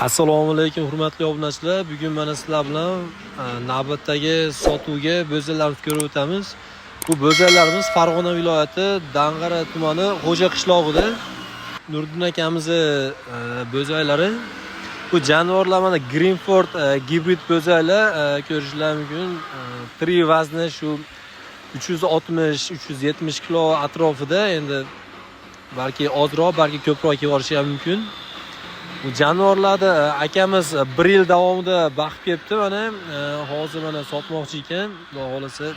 Assalomu alaykum hurmatli obunachilar. Bugun mana sizlar bilan navbatdagi sotuvga bo'zalarimizni ko'rib o'tamiz. Bu bo'zalarimiz Farg'ona viloyati Dang'ara tumani Xo'ja qishlog'ida Nuriddin akamizni bo'zaylari. Bu jonivorlar mana Greenford gibrid bo'zaylar, ko'rishlar mumkin. Tri vazni shu 360-370 kilo atrofida, endi balki ozroq, balki ko'proq kelishi ham mumkin. Bu jonivorlarni akamiz bir yil davomida baqib kelibdi, mana hozir mana sotmoqchi ekan, Xudo xolasa.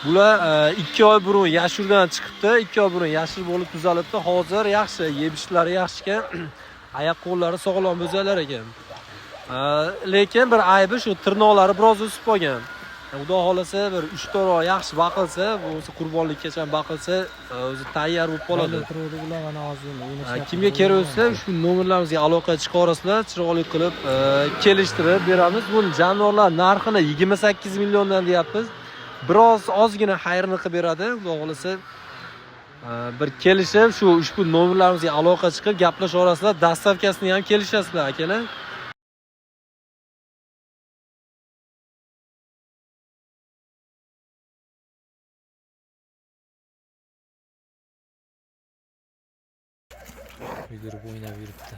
Bular 2 oy burun yashurdan chiqibdi, 2 oy burun yashir bo'lib tuzalibdi. Hozir yaxshi, yeb ichishlari yaxshi ekan. Oyoq qo'llari sog'lom bo'zalar ekan. Lekin bir aybi shu tirnoqlari biroz o'sib qolgan. Xudo xolasa bir 3-4 oy yaxshi baqilsa, bo'lmasa qurbonlikkacha baqilsa, o'zi tayyor bo'lib qoladi. Kimga kerak bo'lsa, shu nomerlarimizga aloqa chiqarasizlar, chiroyli qilib kelishtirib beramiz. Buni jonivorlar narxini 28 milliondan deyapmiz. Biroz ozgina xayrni qilib beradi. Xudo xolasa bir kelishib, shu ushbu nomerlarimizga aloqa chiqib gaplasha olasizlar, dastavkasini ham kelishasizlar akalar. Yugurib o'ynab yuribdi.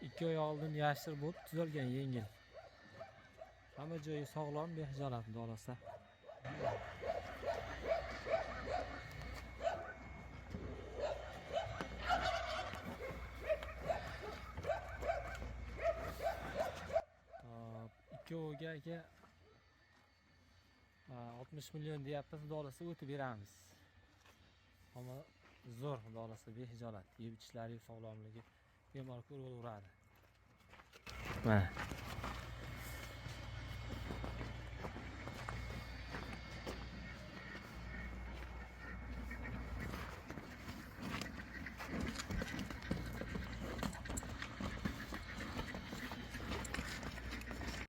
Ikki oy oldin yashir bo'lib tuzalgan yengil. Hamma joyi sog'lom, behijolat, xudo xolasa. Hop, ikkoviga aka 60 million deyapmiz, xudo xolasa o'tib beramiz. Ammo zo'r, xudo xolasa, behijolat, yeb ichishlari sog'lomligi bemalol ko'raveradi. Mana.